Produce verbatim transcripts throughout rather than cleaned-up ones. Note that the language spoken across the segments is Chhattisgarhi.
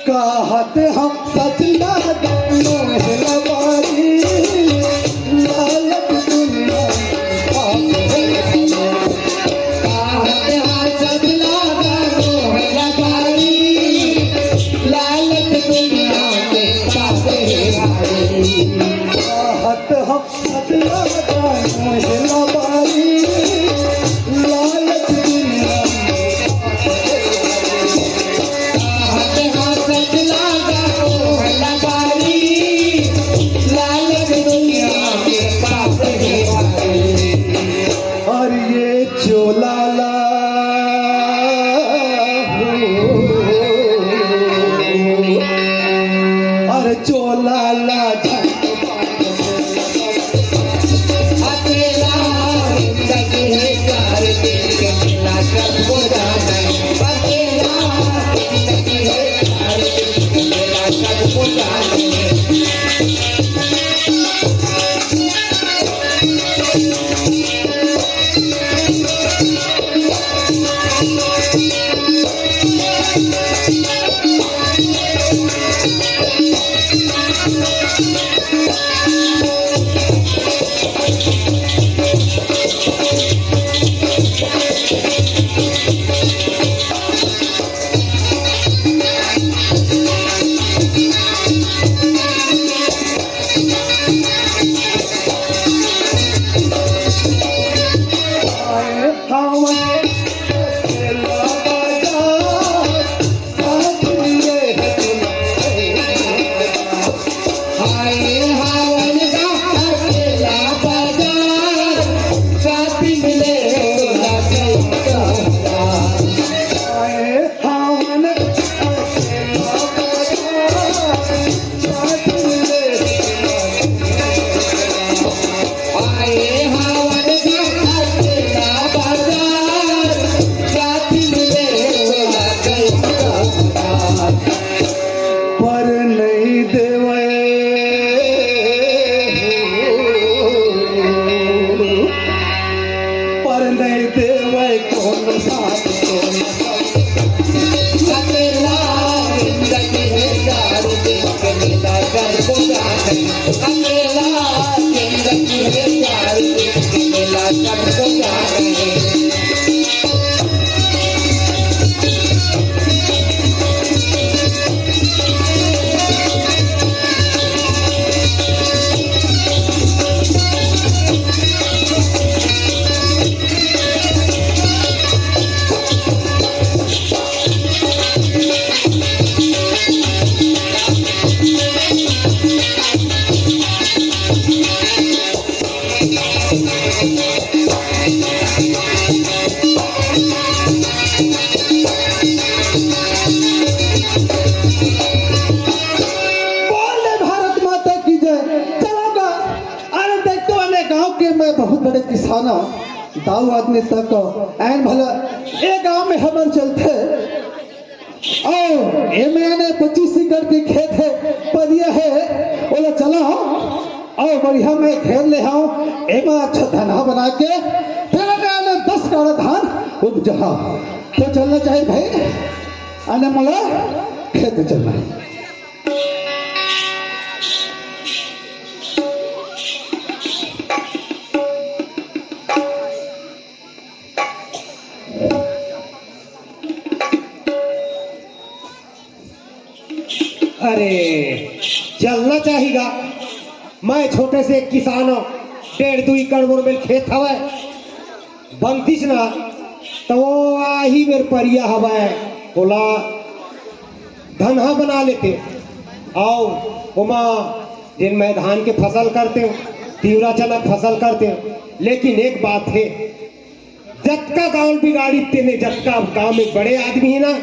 कहत हम सच लागे मोहे लबारी, लालच दुनिया में पाप हे। कहत हम सच लागे मोहे लबारी, लालच दुनिया में पाप हे। कहत हम अरे ये चोला ला, अरे चोला ला, पर नहीं देवे, पर नहीं देवे कौन साथ, कौन साथ। अकेला जिंदगी है यार, देख के मिला कर को जाने। अकेला जिंदगी है यार, देख के मिला कर को जाने। बोल दे भारत माता की जय। चलो गा, अरे देख तो मैं गांव के, मैं बहुत बड़े किसान हूँ, दाऊ आदमी तक ऐन भला ये गांव में हमन चलते। अउ एमे ने पच्चीस एकड़ के खेत हे, परिया हे, ओला चला अउ बढ़िया में घेर ले हव, एमा अच्छा धनहा बना के तेरा ने दस काड़ा धान उपजहा। तो चलना चाहिए भाई, अने मोला खेत चलना है। अरे, चलना चाहिगा। मैं छोटे से एक किसान हूँ, डेढ़ दू एकड़ मोर मेर खेत हवय, बनतीस ना, त वो आही मेर परिया हवय, ओला धनहा बना लेते, अउ ओमा जेन मैं धान के फसल करते, तिवरा चना के फसल करते, लेकिन एक बात हे, जतका गांव बिगाड़ी तेने, जतका गांव में बड़े आदमी हे ना,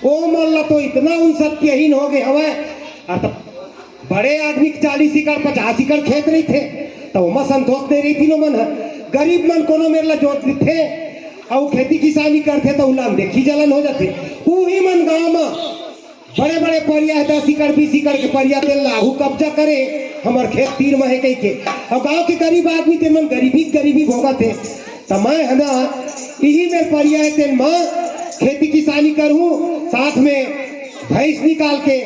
ओ मन ला तो इतना उन सत्यहीन हो गए हवय। अरे त बड़े आदमी के चालीस एकड़, पचास एकड़ खेत रहिथे, त ओमा संतोष नइ रहिथे। ओ मन ह गरीब मन कोनो मेर ला जोत देथे, अउ खेती किसानी करथे, त उला देखी जलन हो जाथे। उही मन गांव म बड़े-बड़े परिया हे, दस एकड़, बीस एकड़ के परिया, तेन ला आहू कब्जा करे, हमर खेत तीर म हे कहिके। अउ गांव के गरीब आदमी तेन मन गरीबी, गरीबी भोगत हे। त मैं ह ना, इही मेर परिया हे, तेन म खेती किसानी करहूँ, साथ में भैंस निकाल के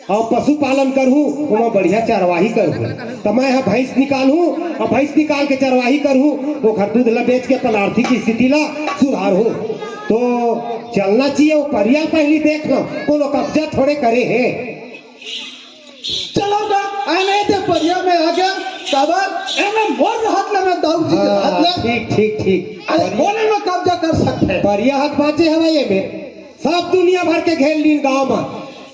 अउ पशुपालन करहूँ, ओमा बढ़िया चरवाही करहूँ। त मैं ह भैंस निकालहूँ अउ भैंस निकाल के चरवाही करहूँ, ओखर दूध ल बेच के अपन आर्थिक स्थिति ल सुधारहूँ। तो चलना चाहिए, वो परिया ल पहिली देख लो, कोनो कब्जा थोड़े करे हे। चलो गा, आने दे परिया में आ गया, काबर एमे मोर रहत ले, मैं दाऊ जी के हाँ, रहत ले। ठीक, ठीक, ठीक। अरे, कोने में कब्जा कर सकते हैं? परिया हक बाँचे हवय एमे, सब दुनिया भर के घेर लीन गांव में,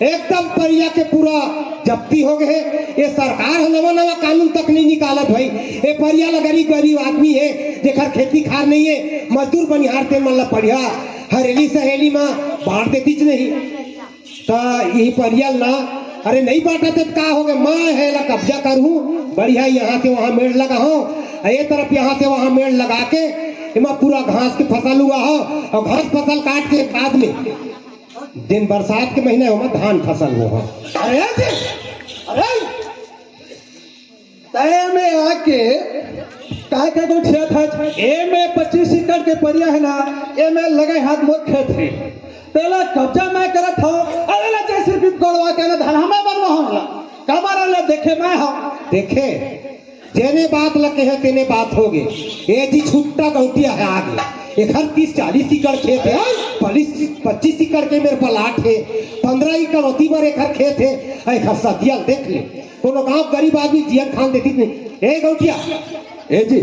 एकदम परिया के पूरा जब्ती हो गए। ये सरकार ह नवा नवा कानून तक नहीं निकालत भाई। ये परिया ला गरीब गरीब आदमी हे, जेकर खेती खार नहीं हे, मजदूर बनिहार, ते मन ला बढ़िया हरेली सहेली में बांट देतीच नहीं। त इही परिया ल ना, अरे नहीं बांटत हे त का होगे, मैं ह एला कब्जा करहूँ, बढ़िया यहाँ से वहाँ मेड़ लगाहूँ, ए तरफ यहाँ से वहाँ मेड़ लगा के एमा पूरा घास के फसल उगाहूँ, अउ घास फसल काट के बाद में जेन बरसात के महीना हे, ओमा धान फसल बोहूँ। अरे जी, अरे तय में आके काय का गोठियाथस? एमे पच्चीस एकड़ के परिया हे ना, एमे लगे हाथ मोर खेत हे, तेला कब्जा मैं करत हूँ। अरे ला जय श्री भीम गौड़वा के ना धन हमें बनवा हूँ ला, कमर ला देखे मैं हूँ। देखे, जेने बात ल कहे तेने बात होगे। ए जी छुट्टा गौटिया हे आगे, एखर तीस चालीस एकड़ खेत हे, पच्चीस एकड़ के मेर प्लाट हे, पंद्रह एकड़ ओती बर एखर खेत हे, एखर सदिया ल देख ले। कोनो गांव गरीब आदमी जियन खान देतिस नहीं। ए गौटिया, ए जी,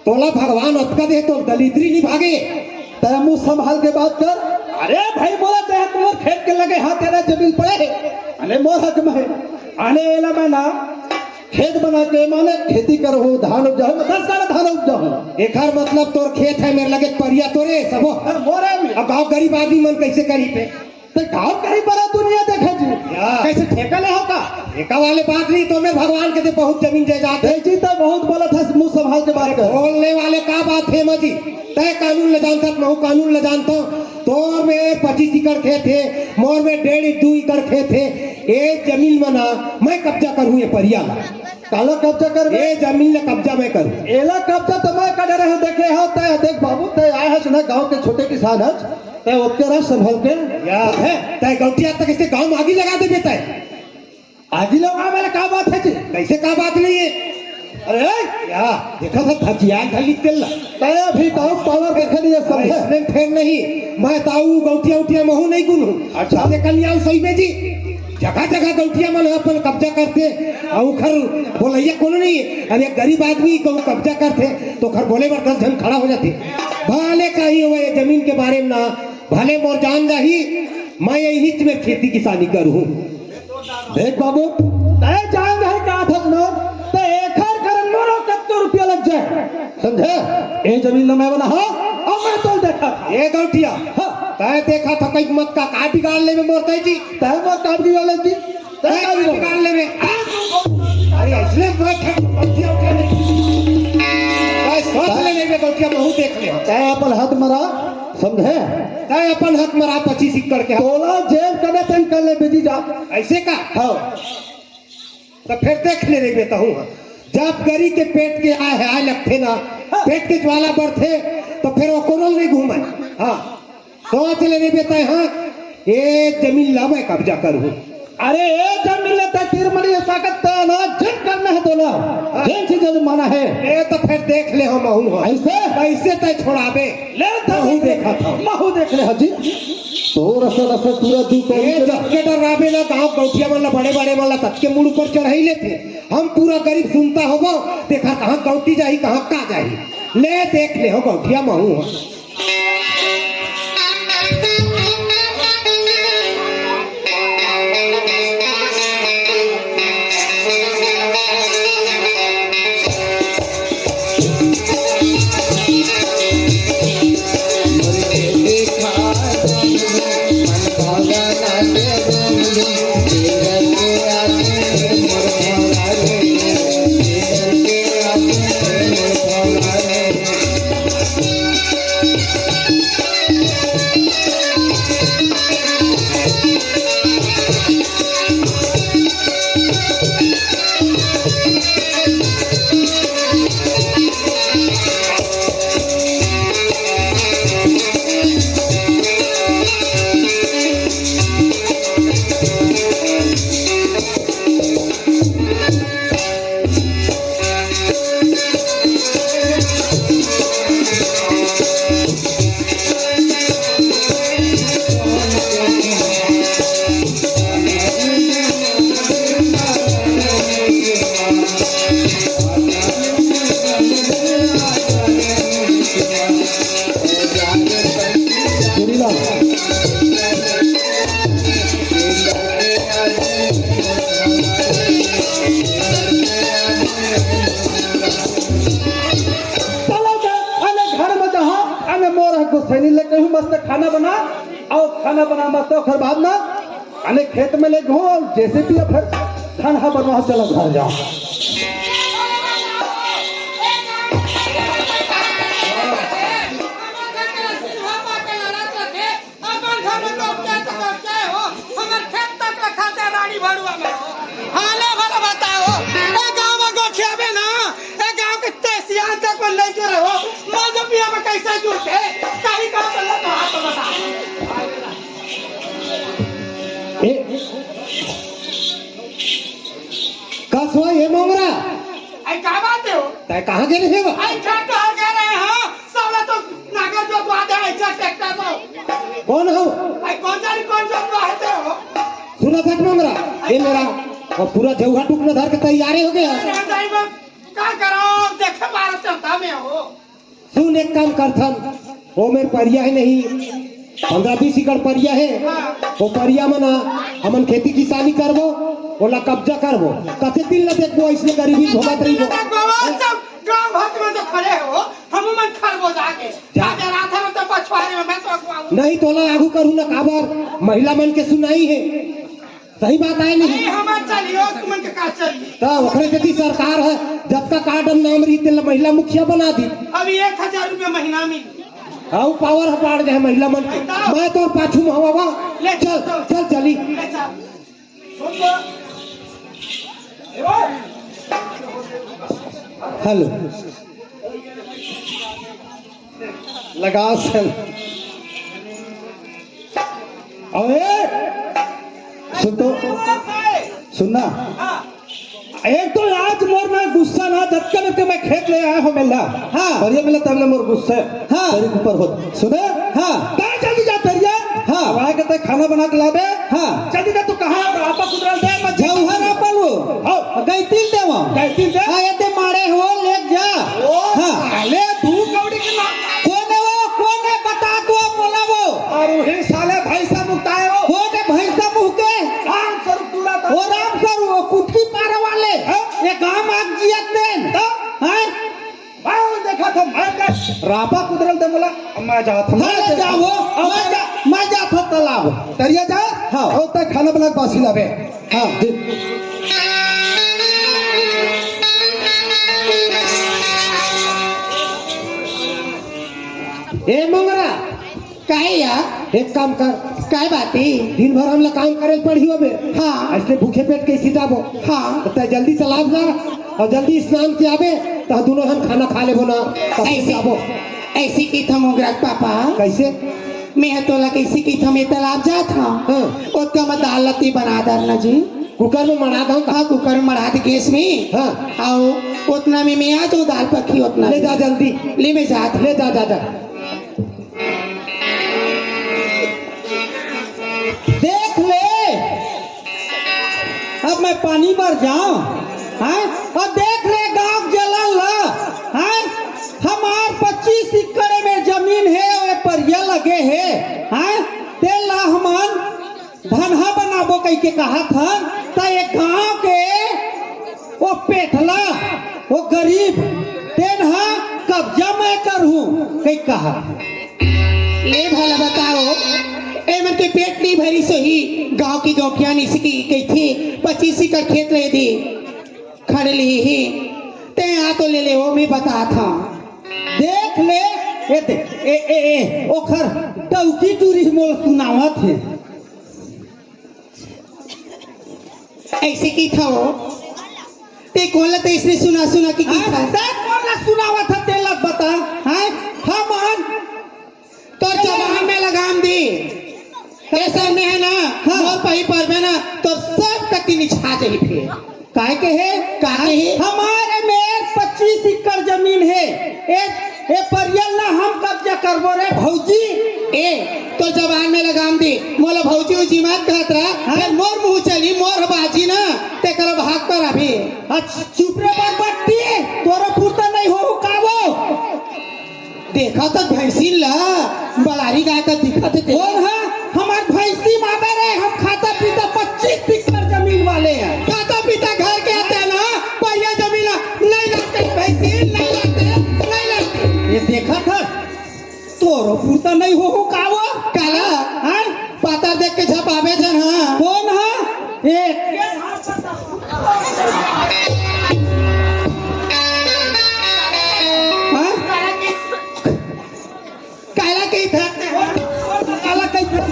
तोला भगवान अतका दे, तो दलिद्री नहीं भागे। तेरा मुंह संभाल के बात कर। अरे भाई, मोला ते तुम्हार खेत के लगे हाथ तेरा जमीन पड़े हे। अरे मोर हक में हे। अरे एला मैं ना खेत बना के माने खेती करहूँ, धान उपजाहूँ, मैं दस गाड़ा धान उपजाहूँ। एखर मतलब तोर खेत हे, मेर लगे परिया तोरे सबो। अरे मोरे में। अब गांव गरीब आदमी मन कैसे करी पे? ते गांव कहीं बड़ा दुनिया देखे जी। या। कैसे ठेका ले हो का? ठेका वाले बात नहीं, तो मैं भगवान के दे बहुत जमीन जायदाद हे। ए जी, ते बहुत बोलत हस, मुंह संभाल के बात कर। बोलने वाले का बात हे मजी? तय कानून ल जानत हस, महू कानून ल जानत हूँ। तोर मेर पच्चीस एकड़ खेत हे, मोर मेर डेढ़ दू एकड़ खेत हे। ए जमीन म ना मैं कब्जा करहूँ, ए परिया ला। काला कब्जा कर? ए जमीन ला कब्जा मैं करहूँ। एला कब्जा तो मैं कर रहे हूँ, देखे हो तय, देख बाबू, तय आय हस ना, गांव के छोटे किसान हस। तय ओतके रह संभल के। या, हे, तय गौटिया तक इसे गांव में आगी लगा देबे तय। आगी लगा, मेरे का बात हे जी? कैसे का बात नहीं हे? अरे, या, देखा था धजिया घली तेल ला। तय अभी ताऊ पावर देखे नहीं हे, अरे, समझे? इसमें फेर नहीं, मैं ताऊ गौटिया उटिया महू नहीं गुनहूँ। अच्छा। ते कल्याण सही में जी, जगह जगह गौटिया मन अपन कब्जा करथे, अउ ओखर बोलैया कोनो नहीं हे। अब एक गरीब आदमी कहूँ कब्जा करथे, तो ओखर बोले बर दस झन खड़ा हो जाथे। भले काही होवय, ये जमीन के बारे में ना, भले मोर जान जाही, मैं यहीच में खेती किसानी करहूँ। देख बाबू, तय जान जाही का थस ना, त एखर करन मोरो कत्तो रुपया लग जाय, समझे? ए जमीन ल मैं बना, हाँ, अब मैं तो देखा था। ए गौटिया, हाँ। तय देखा था कई मत का, का बिगाड़ लेबे मोर तय जी? तय मोर का बिगाड़ लेबे जी? तय तय का का बिगाड़ बिगाड़ लेबे? अरे, इसलिए मैं थे, गौटिया उठा ले। तय सोच ले नहीं बे गौटिया, महू देख ले। तय अपन हाथ मरा, समझे? तय अपन हक मरा पच्चीस एकड़ के। तोला जेब कने तेन कर ले बेटी जा। ऐसे का? हाँ। तो फिर देख ले रे बेटा हूँ, जब गरी के पेट के आय हे, आय लगथे ना, हाँ। पेट के ज्वाला बढ़थे, तो फिर वो कोनो नहीं घूमे। हाँ, सोच ले रे बेटा, हाँ, ये जमीन ला मैं कब्जा करूँ। अरे, ए जमीन ले तय तीर मरी ताकत त ना, जब करना हे तोला, हाँ। जेन चीज जब माना हे। ए तो फिर देख ले हम हूँ, हाँ। ऐसे? कैसे तय छोड़ाबे? ले तो महू देखा था। महू देख ले, हाँ जी। तोर असन असन टूरा दू कौड़ी ए के ना। जब के डराबे ना, गाँव गौटिया मन ला, बड़े बड़े मन ला, ततके मुड़ ऊपर चढ़ाई लेथे। हम पूरा गरीब सुनता होबो, देखा कहाँ गौटी जाही, कहाँ का जाही। ले देख ले हो गौटिया महू हो। सुनीला। चलो जा, अने घर में जहाँ, अने मोर ह गुसैनी ले कहूँ मस्त खाना बना, अउ खाना बना मस्त, ओकर बाद ना अने खेत में ले घो, अउ जैसे भी फिर खाना बनवा, चलो घर जाओ। अपन घर में तो क्या तो क्या हो, हमर खेत तक रखा दे रानी भरुआ में हो। हाले भला बताओ, ए गाँव में गोठियाबे ना, ए गाँव के तेसियान तक में नहीं जुड़े हो, माँ जब पिया में कैसे जुड़ते, कहीं का तो लगा हाथ बता। ए, का सोय हे मोंगरा? आई का बात है हो? तै कहाँ गे रहे हो? आई खेत तो हर गे रहे हो, साला तो नागर जोतवा दे, ऐसा ट्रैक्टर तो। कौन हो? आई कौन जानी कौन जोतवा है ते हो? सुना था मोंगरा, ये मेरा, और पूरा जौहा टुकना धर के तैयारी हो गया। अरे, नहीं, मैं का कराओ, देखे मारो चलता में हो। सुन, एक काम करथन, वो मेर परिया है नहीं, पन्द्रह बीस एकड़ परिया है, वो परिया में ना हमन खेती किसानी करबो, ओला कब्जा करबो। कते दिन ला देखबो, इसने गरीबी भोगत रहिबो। गाँव भर में तो खड़े हो, हम मन खरबो जाके। जा। राजा राधा में तो पछवारे में मैं तो अगुवाऊँ। नहीं, तोला आगू करू ना, काबर महिला मन के सुनाई है। सही बात आय नहीं? नहीं, हमार चलियो, तुमन के का चलिए? त ओकरे सेती सरकार ह जतका कार्ड म नाम रही, तेला महिला मुखिया बना दी। अभी एक हजार रुपया महीना मिली। अउ पावर ह बाढ़ जाए महिला मन के। बताओ। मैं तोर पाछू म हवा बा। ले चल, चल। चल चली। ले चल। सुन तो। ए भाई। हेलो। लगाओ सन। अबे, सुन तो, सुन ना। एक तो आज मोर में गुस्सा ना, जतका जतका मैं खेत ले आया हूँ मेला। हाँ। और ये मेला तब ले मोर गुस्सा है। हाँ। तेरे ऊपर हो। सुने? हाँ। कहाँ जल्दी जा तेरिया? हाँ। वहाँ के ते खाना बना के ला दे। हाँ। जल्दी जा, तू कहाँ है? आपा कुदरल दे, मैं जौहर आपा लो। हाँ। गैतिल देवा। गैतिल दे। हाँ, ये ते मारे हो, ले जा। ओ, हाँ। साले, तू कौड़ी के नाम। कोन है वो? कोन है? बता दो, बोला वो। और वही साले भैंसा मुक्ताए हो। कोन है भैंसा मुँह के? राम स्वरूप दूरा था। वो राम स्वरूप, वो कुटकी पारा वाले। हाँ? ये गांव आग जियत नेन। हाँ? हाँ? मैं देखा था, मैं का रापा कुदरल दे बोला, मैं जात हूँ। हाँ, ले जाओ, मैं जा, मैं जात हूँ तालाब। तरिया जा? हाँ। और तक खाना बना के बासी लावे। हाँ, जी। ए मंगरा, काहे या? एक काम कर। काय बात हे? दिन भर हमला काम करे पड़ही होबे। हाँ। ऐसे भूखे पेट कैसे जाबो? हाँ। त तै जल्दी तालाब जा और जल्दी स्नान के आबे, त दोनों हम खाना खा लेबो ना, तब ऐसे, जाबो। ऐसे की था मोगरा के पापा। कैसे? मैं तोला कैसे की था, मैं तालाब जात हूँ। हाँ। ओतका में दाल लती बना दर ना जी। कुकर में मड़ा दो। हाँ, कुकर में मड़ा दे गैस में। हाँ। आओ, ओतना में मैं आ जाऊँ दाल पकी ओतना ले में। जा जल्दी। ले मैं जात हूँ। ले जा, जा, जा। देख ले, अब मैं पानी बर जाऊं, हैं? और देख ले गांव जलन ला, हैं? हमार पच्चीस एकड़ में जमीन हे, ओए परिया लगे हे, हैं? तेला हमन धनहा बनाबो कहिके कहत हन, त ये गांव के वो पेठला, वो गरीब, तेन हा कब्जा मैं करहूं, कहि कहा। ले भला बताओ, ए मन के पेट नहीं भरी सोही, गांव की गौकिया निसकी कहिथे, पच्चीस एकड़ खेत ले दी, खड़ ली ही, ते आ तो ले ले, वो भी बता था। देख ले, ए, दे, ए, ए, ए, ओखर डौकी टूरी मोल सुनावत हे। ऐसे की था वो? ते कोन ला ते इसने सुना सुना की की हाँ, था? ते कोन ला सुनावा था, ते लग बता। हाँ? हम आन तोर जबान में लगाम दी। ऐसा में है ना, हाँ। मोर पही पर में ना, तोर सब कति निछा जाही फिर। काय के हे? काय के हे? हमारे में पच्चीस एकड़ जमीन हे। ए, ए परियल ला हम कब्जा करबो रे भौजी। ए, तो जबान में लगाम दे, मोला भौजी उजी मत कहत रहा, हाँ? फिर मोर मुंह चली, मोर बाजी ना, तेकर भाग कर अभी। अच्छा, चुप रे बरबट्टी, तोरा फुर्ता नहीं हो, देखा तो भैंसी ला, बलारी गाय का दिखा थे। कौन है? हमार भैंसी मादर है, हम खाता पीता पच्चीस एकड़ जमीन वाले हैं। खाता पीता घर के आते हैं ना, पर ये जमीन ला नहीं लाते, भैंसी नहीं लाते, नहीं लाते। ये देखा था, तोरो पुरता नहीं हो, हो का वो? काला, हाँ? पाता देख के झपाबे झन, हाँ। कौन है? एक। हाँ? काला कही था? काला कही था?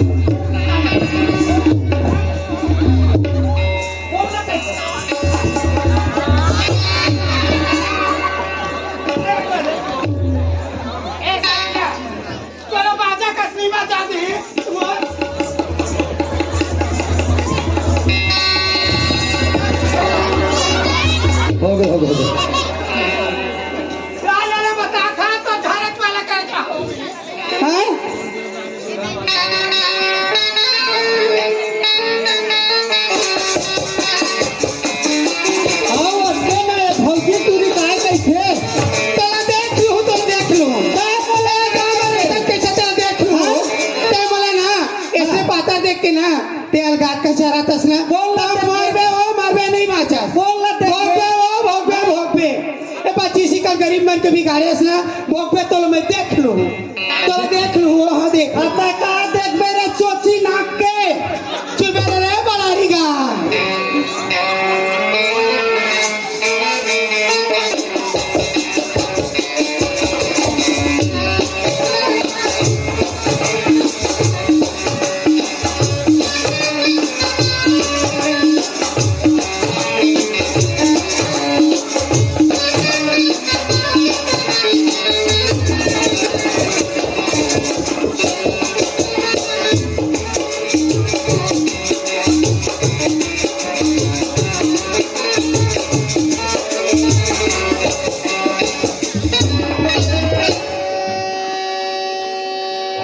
चलो बाजा का सीमा जा दी। हो गया, हो गया, हो गया। काला ने बता खा तो झारक वाला कर क्या हो? हैं? आओ, अतके में भौजी टूरी काय कहिथे? तोला देख लूँ, तोला देख लूँ। का बोले, का बोले? तक के चचा देख लूँ। हाँ? तै बोले ना, ऐसे पाता देख के ना, तेल गात का चरा तस ना। बोल ना, तब मरबे हो, मरबे नहीं बाचा। बोल ना, देख भोगबे हो, भोगबे, भोगबे। ए पच्चीस का गरीब मन के बिगाड़े अस ना, भोगबे तोला मैं देख लूँ। तोला देख लूँ, हाँ देख। अतका देखबे रे चोची नाक के। चुपे रे, रे बलारी गा।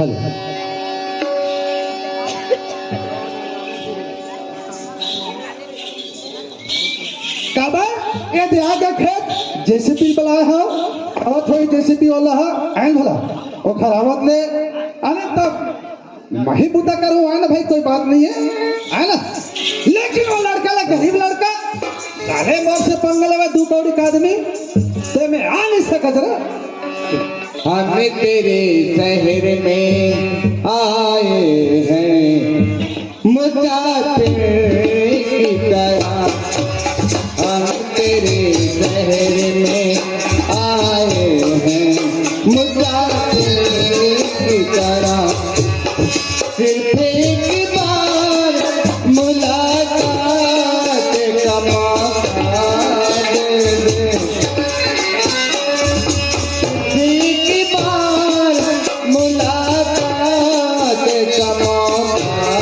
हेलो। काबर? ये देहात का खेत जेसीबी बलाय हा, अउ थोड़ी जेसीबी वाला हा, आइन भला, ओखर आवत ले, अरे तब मही बुता करूँ, है ना भाई, कोई बात नहीं है, है ना? लेकिन वो लड़का ला, गरीब लड़का, साले मोर से पंगा लेवे, दू कौड़ी का आदमी, ते मैं आ नहीं सकत रे। हम तेरे शहर में आए हैं मुसाफिर की तरह, हम तेरे शहर में आए हैं मुसाफिर की तरह। सिर्फ एक बार मुलाकात का मौका दे दे। एक बार मुलाकात का मौका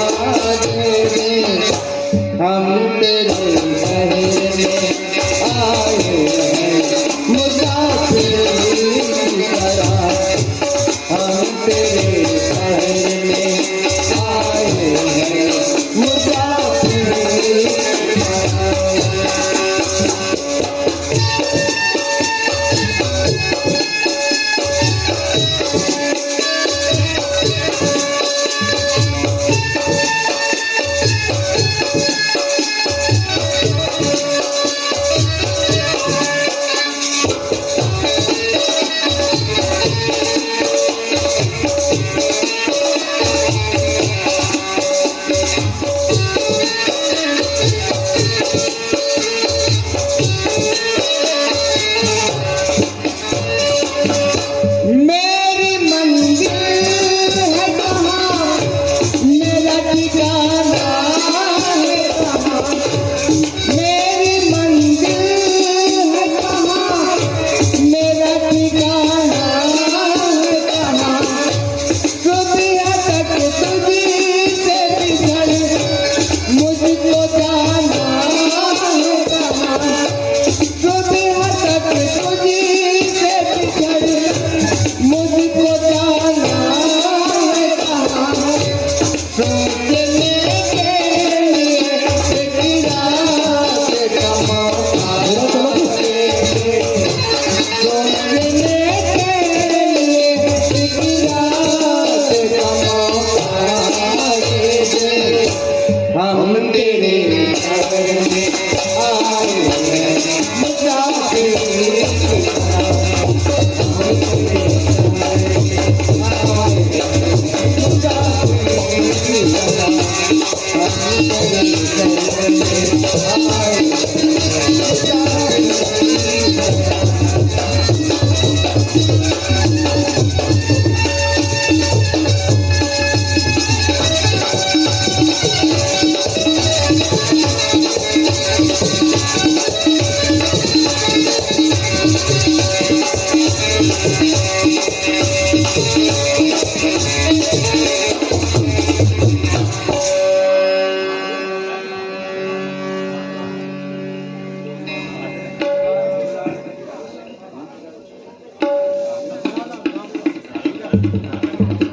दे दे। हम तेरे शहर में आए हैं मुसाफिर की तरह। हम तेरे शहर में आए हैं मुसाफिर की तरह।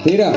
तेरा।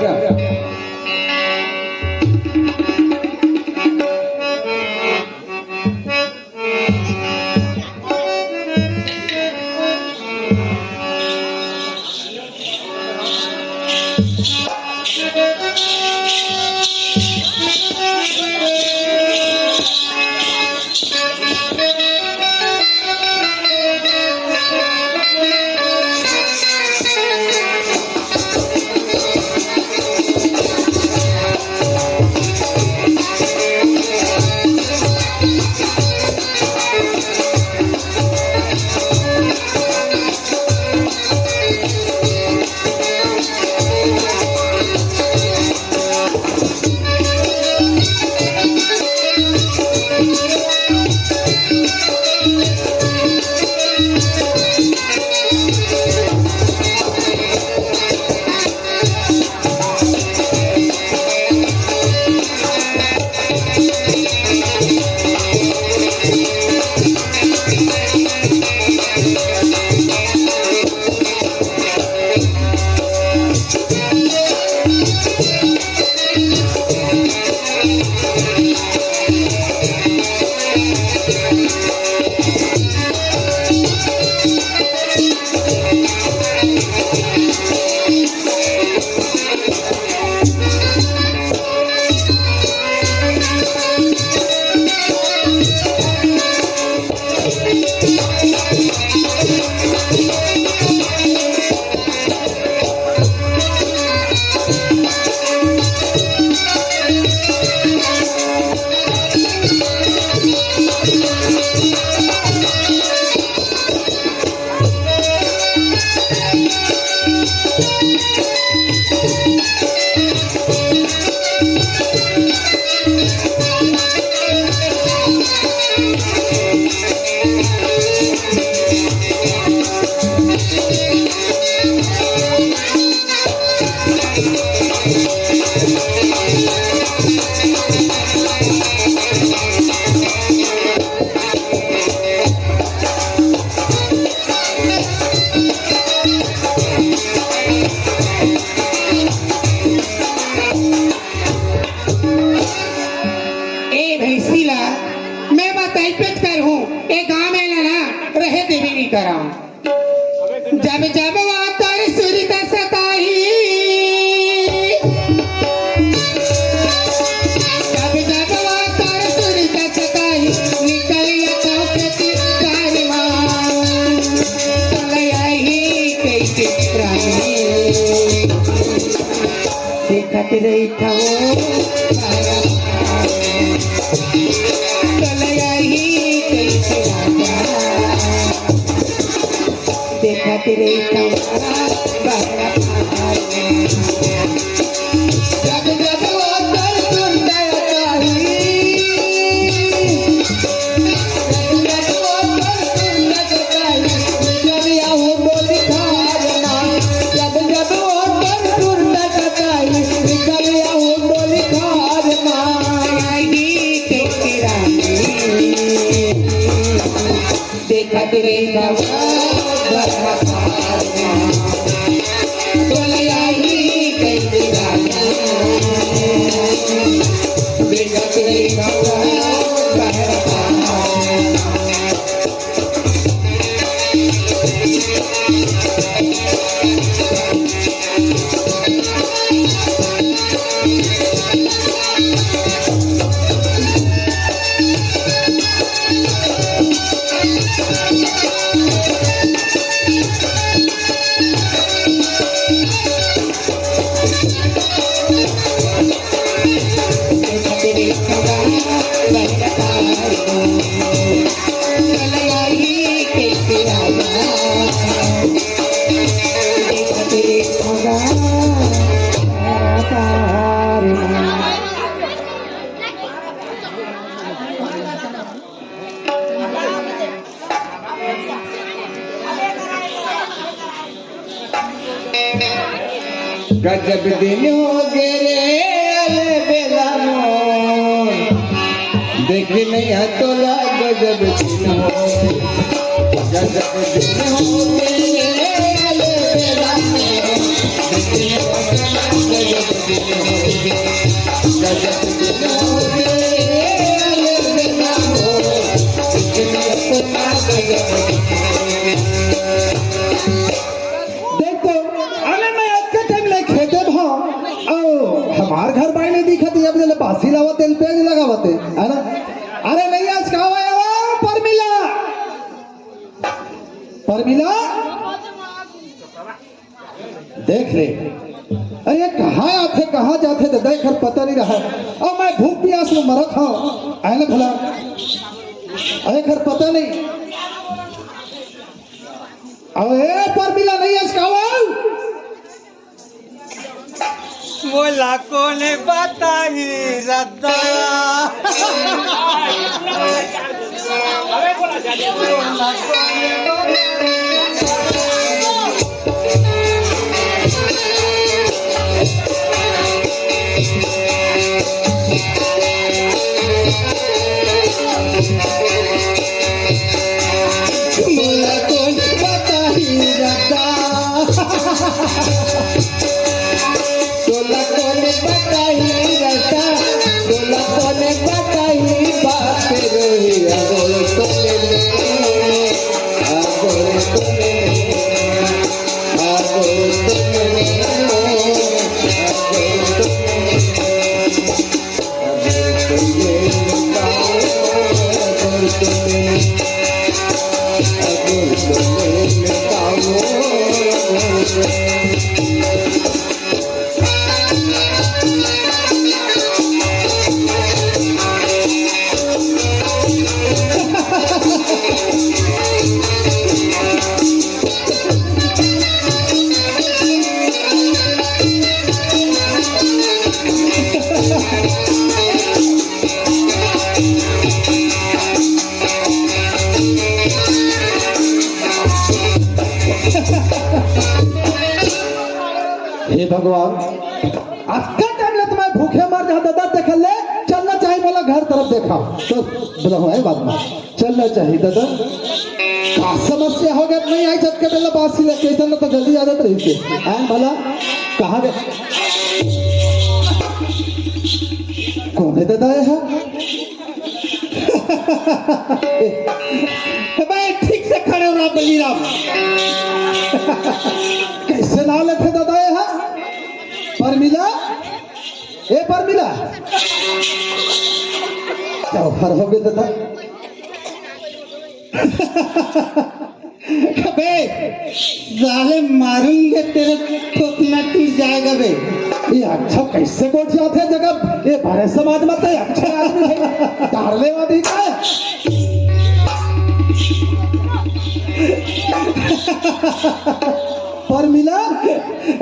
ए भैंसी ला मैं बताई पेच करहूँ, ए गाँव में ला ना रहे देवी नहीं कराऊँ। जब जब वातर सुरत सताही, जब जब वातर सुरत सताही, निकलिया तो प्रतिकार मान। तलयाही कइके रानी। देखत रहिथव तलयाही कइके राजा। देखत रहिथव जब जब ओकर सुरता सताही। जब जब ओकर सुरता सताही, निकलिया हूँ डोली खार मा। जब जब ओकर सुरता सताही, निकलिया हूँ डोली खार मा। आई के रानी। देखत रहिथव बरसात मा, तलयाही कइके राजा। देखत रहिथव बरसात मा। गजब दिन होगे रे अलबेला मोर, देखे नइ हँव तोला गजब दिन होगे। गजब दिन होगे रे अलबेला मोर, देखे नइ पासी लावत तेल पेज लगावत हे, है ना? अरे नहीं, आज का आवा है वो परमिला? परमिला, देख ले। अरे ये कहाँ आथे, कहाँ जाथे, दादा, एकर पता नहीं रहा। अउ मैं भूख पियास में मरत हँव, आय ना भला, अरे एकर पता नहीं। अउ ए परमिला, नहीं आज का आवा? मोला कोन बताही रद्दा। मोला कोन बताही रद्दा। तोला कोन बताही रद्दा, तोला कोन बताही बाप रे। अगोर तोले, अगोर तोले, अगोर तोले, अगोर तोले। हे भगवान, अतका टाइम ले तो मैं भूखे मर जात हँव दादा, देखा ले, चलना चाहिए मोला घर तरफ, देखा तो बोला हुआ है बात में। चलना चाहिए दादा। का समस्या हो गया? नहीं आई छत के बेला बासी ले, कैसे ना तो जल्दी आ जात रही थी। आए भला, कहाँ गए? कोन हे दादा ये हा? ए भाई, ठीक से खड़े हो रहा बलिराम। कैसे नाव लेथे दादा ये हा? परमिला? ए परमिला, का हर हो गए दादा? अबे साले, मारूंगे तेरे, थोथना टूट जाएगा बे। ये अच्छा कैसे गोठियाथे जगह, ये भरे समाज में तो अच्छे आदमी है, डारले वाली का। परमिला,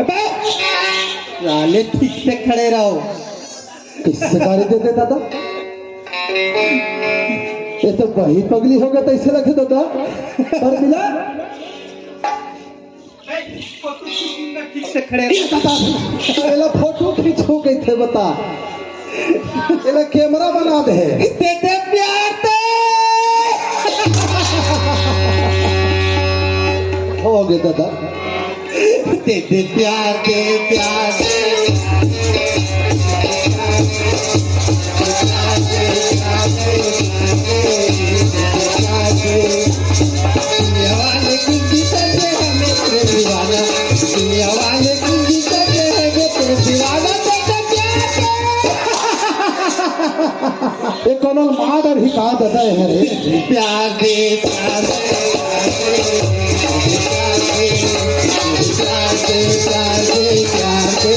अबे साले ठीक से खड़े रहो। किससे गाली देथे दादा? ये तो वही पगली होगे तइसे लगथे दादा। परमिला, ठीक से खड़े रहो। दादा, एला फोटो खींचहूँ कहिथे बता। एला कैमरा बना दे। दे दे प्यार दे। हो गे दादा। दे दे प्यार दे, प्यार दे। दुनिया वाले कुछ भी समझे हमें तेरे दीवाना, दुनिया वाले कुछ भी समझे हमें तेरे दीवाना, दे दे प्यार दे। ये कोनो मार ही का दादा है रे? प्यार दे, प्यार दे, प्यार दे, प्यार दे, प्यार दे, प्यार दे।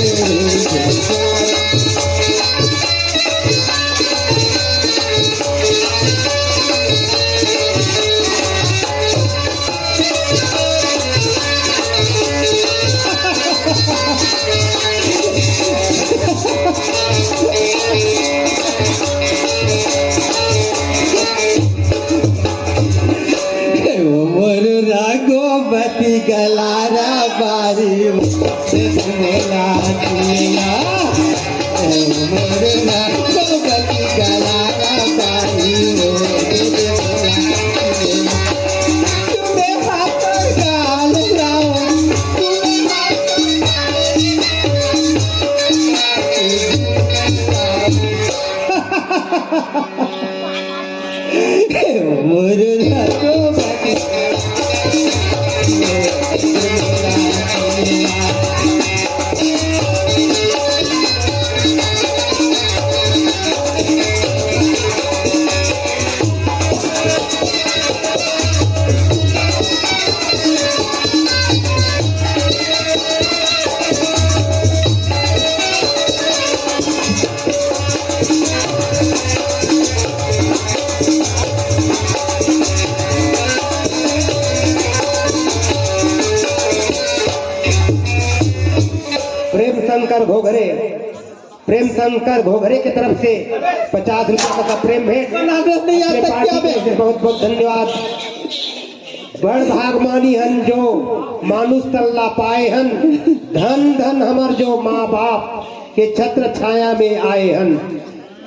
मोर राघोपति गलारा बारी मोला दिया। मोर राघोपति गलारा बारी मोला दिया। तुम्हें हाथ गाल लाओ, तुम्हें हाथ शंकर घोघरे, प्रेम शंकर घोघरे की तरफ से पचास रुपया का प्रेम भेंट। नागेश नहीं आ अपने सकते पार्टी अबे। की ओर से बहुत बहुत धन्यवाद। बड़ भागमानी हन जो मानुष तन ला पाए हन, धन धन हमर जो माँ बाप के छत्र छाया में आए हन।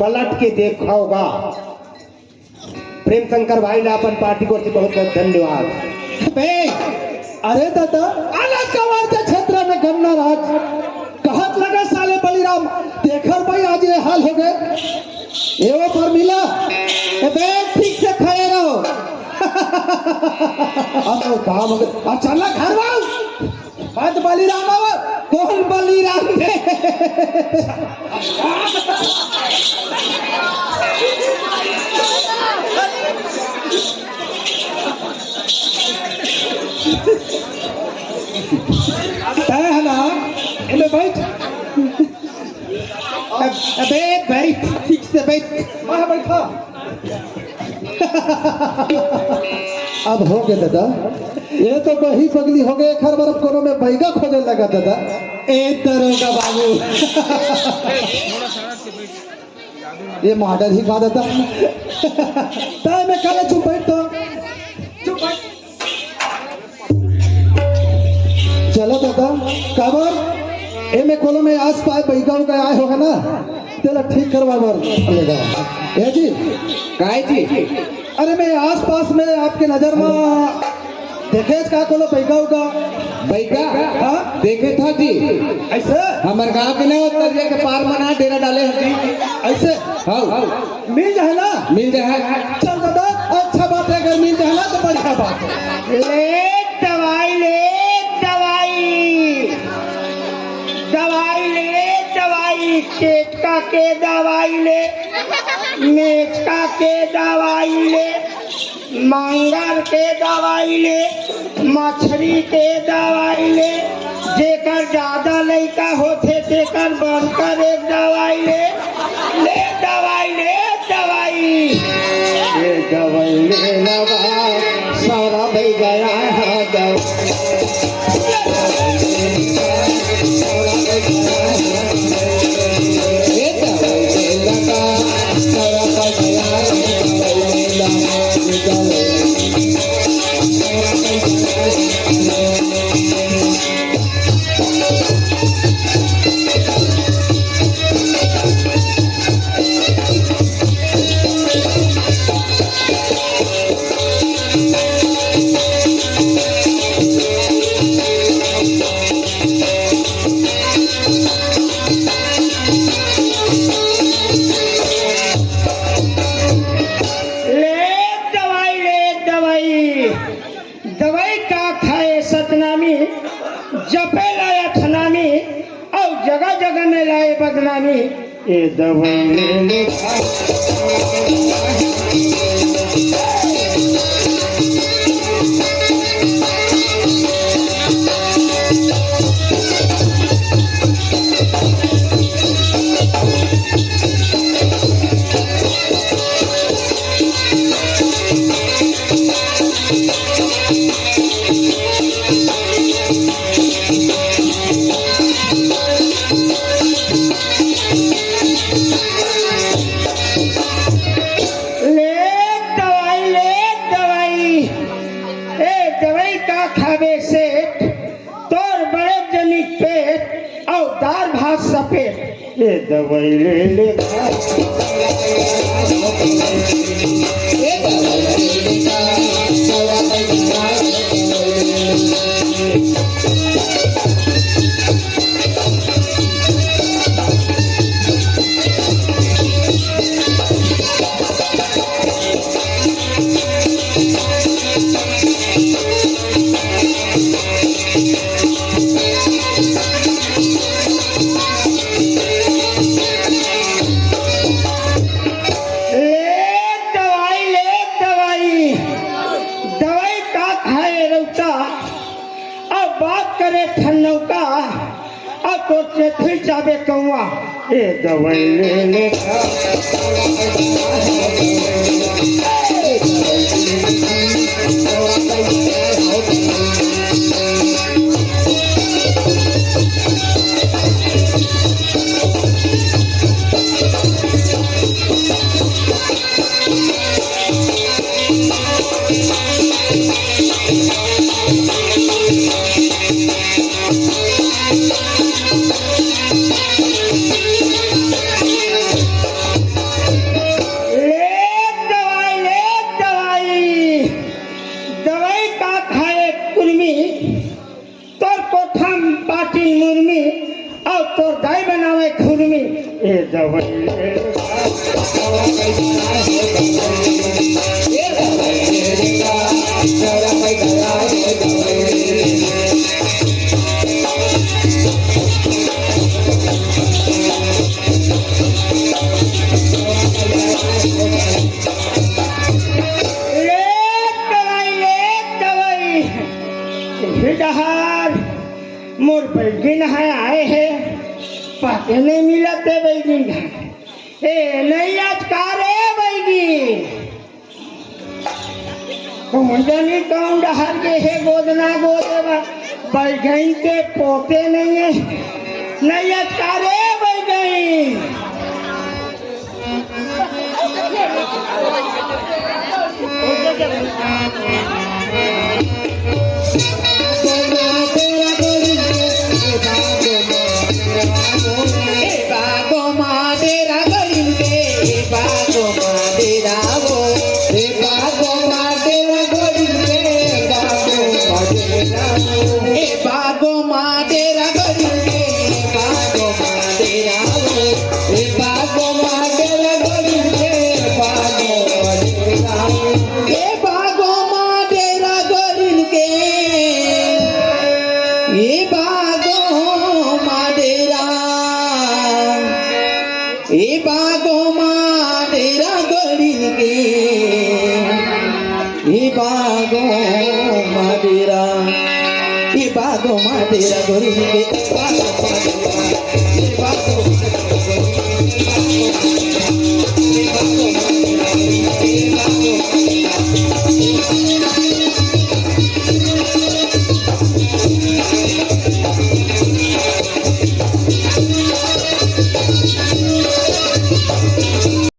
पलट के देखोगा, प्रेम शंकर भाई ला अपन पार्टी की ओर से बहुत बहुत धन्यवाद। बे, अरे दादा, अलग कवर के छत्र में गन्ना राज कहत लगे साले बलिराम, देखर भाई आज ये हाल हो गए। ए वो परमिला, ए बे, ठीक से खड़े रहो। अब तो काम हो गया। अब चलना घर वाल। मत बलिराम आवा। कौन बलिराम बे? तय है ना? एमे बैठ। अब, अबे बैठ, ठीक से बैठ। मैं बैठा। अब हो गए दादा, ये तो बही पगली हो गए। एकर बर अब कोनो में बैगा खोजे लगा दादा। ए दरोगा बाबू, ये मॉडल ही का दादा। तय में काले चुप बैठ तो, चुप बैठ। चलो दादा, काबर एमे कोनो में आस पास बैगा उगा आए होगा ना, तेला ठीक करवा बर लेगा। ए जी, काय जी? अरे मैं आस पास में आपके नजर में देखे का कोनो बैगा उगा? बैगा? हाँ? देखे था जी। ऐसे? हमर गांव के नहीं होता, ये के पार मना डेरा डाले हैं जी। ऐसे? हाँ। मिल जाए ना? मिल जाए। चल दादा, अच्छा बात है, अगर मिल जाए ना तो बढ़िया बात है। ले दवाई, ले दवाई, दवाई ले दवाई, चेचका के दवाई ले, मेचका के दवाई ले, मांगर के दवाई ले, मछरी के दवाई ले, जेकर ज्यादा लइका होथे तेकर बंकर एक दवाई ले, ले दवाई, ले दवाई। ये दवाई ले लगा, सारा भाई गया है दवाई। ले दवाई, ले दवाई। दवाई का खाए सतनामी, जपे लाया छनामी, और जगह जगह में लाए बदनामी। ए दवाई ले ले। ले दवाई, ले दवाई। ए दवाई का खाबे सेठ, तोर बड़े जनी पेट, अउ दार भात सफेद। ए दवाई ले ले। ले दवाई, ले दवाई। दवाई का खाए रौता, अब बात करे ठन्नौका, अब तो चेथी जाबे कौआ। ए दवाई ले ले। ले दवाई, ले दवाई, दवाई का खाए कुर्मी, तोर कोठा म पाटिन मुर्मी, अउ तोर दाई बनावे खुर्मी। ए दवाई ले ले दवाई, ले दवाई। हे डहार, मोर बैगिन ह आए हे, पते नइ मिलत हे बैगिन ह। ए, नइ आज का रे बैगिन? कोन जनी कोन डहर गे हे गोदना गोदे बर, बैगइन के पोते नइ हे, नइ अटका रे बैगइन। ए बागो मा डेरा गड़िन के, ए बागो मा डेरा वो, ए बागो मा डेरा गड़िन के, ए बागो मा डेरा वो। ए बागो मा डेरा गड़िन के, ए बागो मा डेरा वो, ए बागो मा डेरा गड़िन के, ए बागो मा डेरा वो। ए बागो मा डेरा गड़िन के, ए बागो मा डेरा, ए बागो मा डेरा गड़िन के, ए बागो मा डेरा, ए बागो मा डेरा गड़िन के, ए बागो मा डेरा, ए बागो